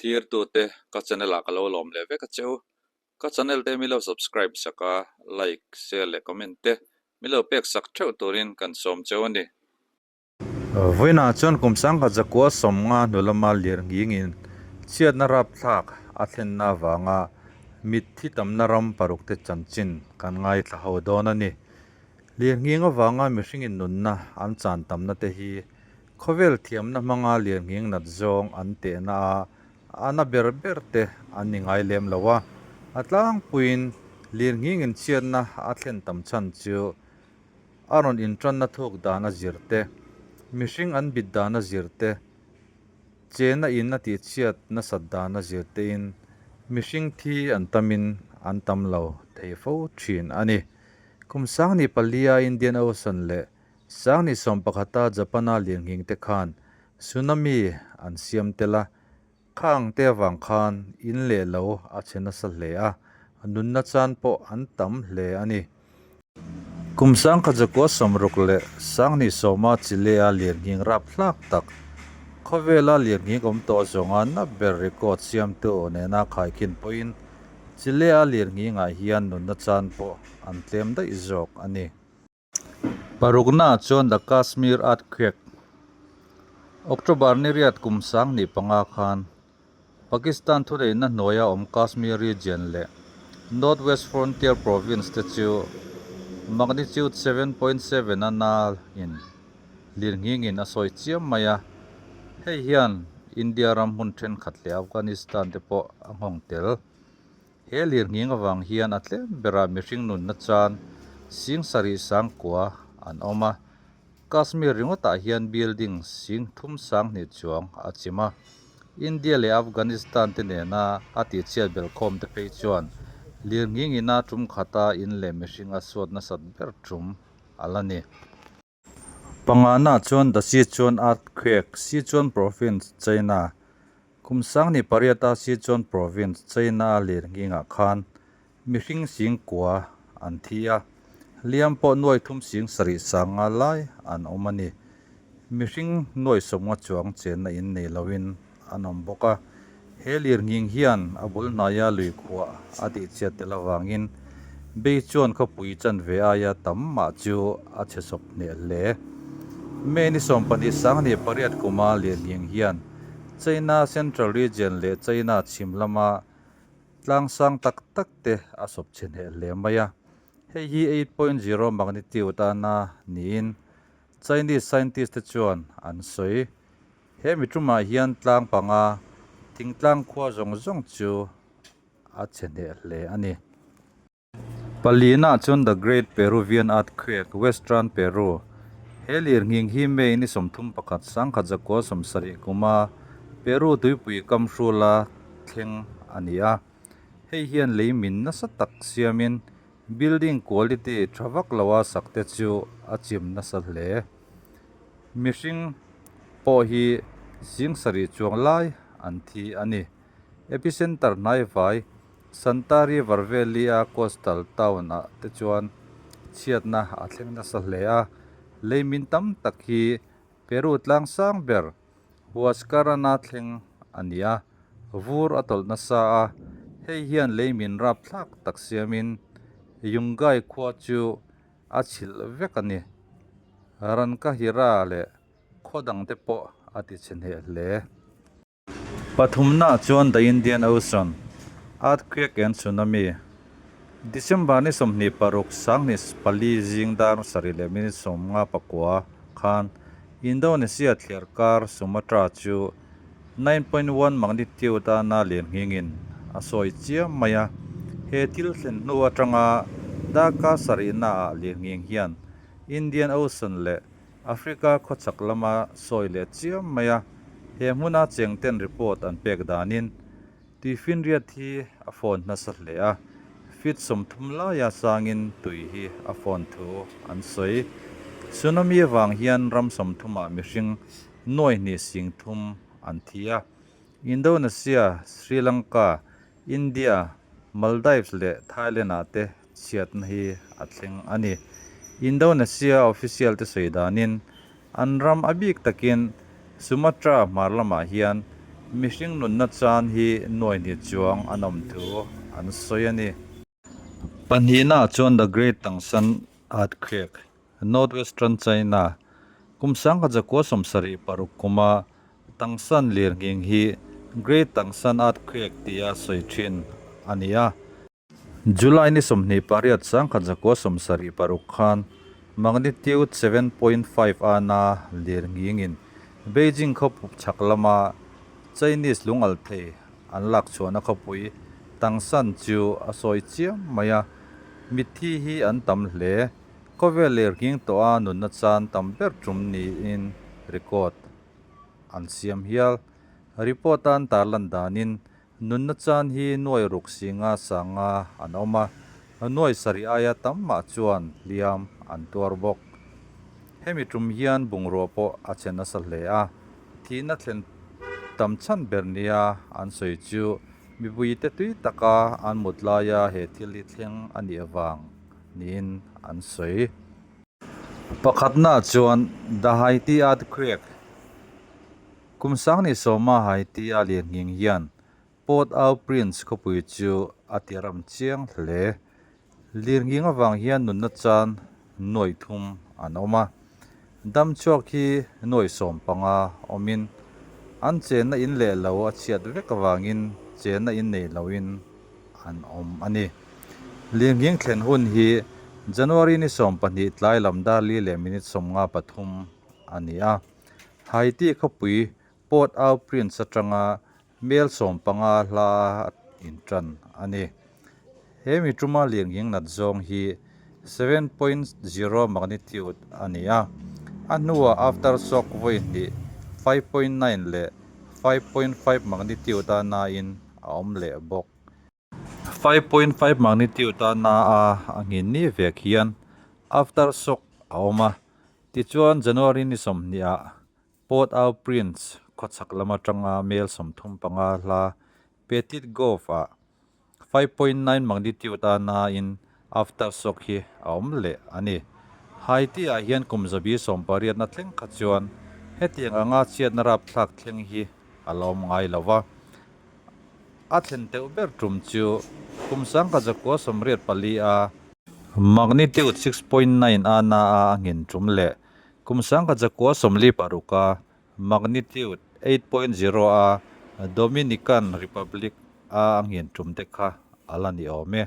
Thlirtute ka channel ah ka lo lawm leh vek a che u. Ka channel te mi lo subscribe sak a, like, share leh comment te mi lo pek sak theuh turin kan sawm cheu a ni. Vawiinah chuan kum sangkhat zakua sawmnga hnu lama lirnghingin chhiatna rapthlak a thlenna avanga mitthi tamna ram parukte chanchin kan ngaithla ho dawn a ni. Lirnghing avanga mihringin nunna an chan tamna te hi khawvel thiamna hmanga lirnghing nat zawng an tehna a a na ber ber te an ni ngai lem lo a. A tlangpuiin lirnghingin chhiatna a thlen tam chhan chu A rawn intanna thuk dan a zir te, mihring an bit dan a zir te, chena in a tihchhiat nasat dan a zir tein mihring thi an tamin an tam lo thei fo thin a ni. Kum sangni palia Indian Ocean leh sangni sawmpakhata Japan-a lirnghing te khan tsunami an siam tel a, Khang te avang khan in leh lo a chhe nasa hle a, nunna chan pawh an tam hle a ni. Kum sangkhat zakua sawmruk leh sanghnih sawma Chile-a lirnghing rap hlak tak, khawvela lirnghing awm tawh zawnga na ber record siamtu nena khaikhin pawhin Chile-a lirnghingah hian nunna chan pawh an tlem daih zawk a ni. Paruknaah chuan The Kashmir Earthquake, October ni riat kum 2005 khan Pakistan thuneihna hnuaia awm Kashmir region leh North West Frontier Province te chu magnitude 7.7 a nalin lirnghingin a sawi chiam mai a, hei hian India ram hmun thenkhat leh Afghanistan te pawh a nghawng tel. He lirnghing avang hian a tlem berah mihring nunna chan sing sarih sang kua an awm a, Kashmir ringawtah hian building sing thum sang hnih chuang a chim a, India leh Afghanistan te nena a tihchhiat belkhawm te phei chuan lirnghing ina tum khata in leh mihring a suat nasat ber tum a la ni. Pangana chuan The Sichuan Earthquake, Sichuan Province, China, Kum sangni pariata Sichuan Province, China-a lirnghingah khan mihring sing kua an thi a, hliam pawh nuai thum sing sarih sanga lai an awm a ni. Mihring nuai sawmnga chuang chenna in nei loin an awm bawk a, he lirnghing hian a bul hnaia lui khuah a tihchhiat tel avangin Bei chuan khawpui chanve aia tam mah chu a chhe sawp hneh hle. May ni 12 28 kuma lirnghing hian China Central Region leh China chhim lama tlang sang tak tak te a sawp chhe hneh hle mai a, hei hi 8.0 magnitude a na niin Chinese scientist te chuan an sawi. He mitumah hian tlang panga thingtlang khua zawng zawng chu a chhe hneh hle a ni. Palina chuan The Great Peruvian Earthquake, Western Peru, He lirnghing hi May ni 31 1970 kuma Peru tuipui kam hrula thleng a ni a. Hei hian lei min nasa tak siamin building quality tha vak loa sak te chu a chim nasa hle. Mihring pawh hi sing sarih chuang lai an thi a ni. Epicenter hnaivai Santa River Valley-a coastal town-ah te chuan chhiatna a thleng nasa hle a, lei min tam tak hi Peru tlang sang ber Huascarán-a thleng a ni a, vur a tawlh nasa a, hei hian lei min rapthlak tak siamin Yungay khua chu a chhilh vek a ni. Rankahira leh khaw dangte pawh a ti chhe hneh hle. Pathumna chuan The Indian Ocean Earthquake and Tsunami, December ni 26 24 zing dar sarih leh minute 59 khan Indonesia thliar kar Sumatra chu 9.1 magnitude a na lianghingin a sawi chiam mai a. He thil thlen hnu atanga darkar sarihnaah lianghing hian Indian Ocean leh Africa khawchhak lama sawi leh chiam mai a. He hmuna chengten report an pek danin tuifinriat hi a phone nasa hle a, feet 30 laia sangin tui hi a phone thu an sawi. Tsunami avang hian ram 30ah mihring nuai hnih sing thum an thi a. Indonesia, Sri Lanka, India, Maldives leh Thailand-ah te chhiatna hi a thleng a ni. Indonesia official te sawi danin an ram a bik takin Sumatra hmar lamah hian mihring nunna chan hi nuai hnih chuang an awm thu an sawi a ni. Pahnihnaah chuan The Great Tangshan Earthquake, Northwestern China, kum sangkhat zakua 76 kuma Tangshan lirnghing hi Great Tangshan Earthquake tia sawi thin a ni a. July ni 28 1976 khan magnitude 7.5 a na lirnghingin Beijing khawpup chhak lama Chinese lungal thei an lak chhuahna khawpui Tangshan chu a sawi chiam mai a, mitthi hi an tam hle. Khawvel lirnghing tawha nunna chan tam ber tum niin record an siam hial. Report a an tarlan danin Nunna chan hi nuai ruk singa sanga an awm a, nuai sarih aia tam mah chuan hliam an tuar bawk. Hemi tum hian bungrua pawh a che nasa hle a, thihna thlen tam chhan ber nia an sawi chu mipuite tui taka an mut laia he thil hi thleng a nih avang niin an sawi. Pakhatnaah chuan The Haiti Earthquake, Kum sangni sawma Haiti a lian nghing hian Port-au-Prince khawpui chu a ti ram chiang hle. Lirnghing avang hian nunna chan nuai thum an awm a, dam chhuak hi nuai 15 awmin an chenna in leh lo a chhiat vek avangin chenna in nei loin an awm a ni. Lirnghing thlen hun hi January ni 12 tlai lam dar li leh minute 53 a ni a. Haiti khawpui Port-au-Prince atanga mel 15 hla intan a ni. He mi tuma lirnghing nat zawng hi 7.0 magnitude a ni a. A hnuah aftershock vawi hnih 5.9 leh 5.5 magnitude a nain a awm leh bawk. 5.5 magnitude a na a a nghin ni vek hian aftershock a awm a. Tichuan January ni 20 ah Port-au-Prince khawchhak lam atanga mel 35 hla Petit Goave ah 5.9 magnitude a na in aftershock hi a awm leh a ni. Haiti ah hian kum zabi 18 na thleng kha chuan hetiang anga chhiatna rapthlak thleng hi a la awm ngai lo va. A thlen teuh ber tum chu kum 1984 a magnitude 6.9 a na a a nghin tum leh kum 1946 a magnitude 8.0 a Dominican Republic a a nghin tum te kha a la ni awm e.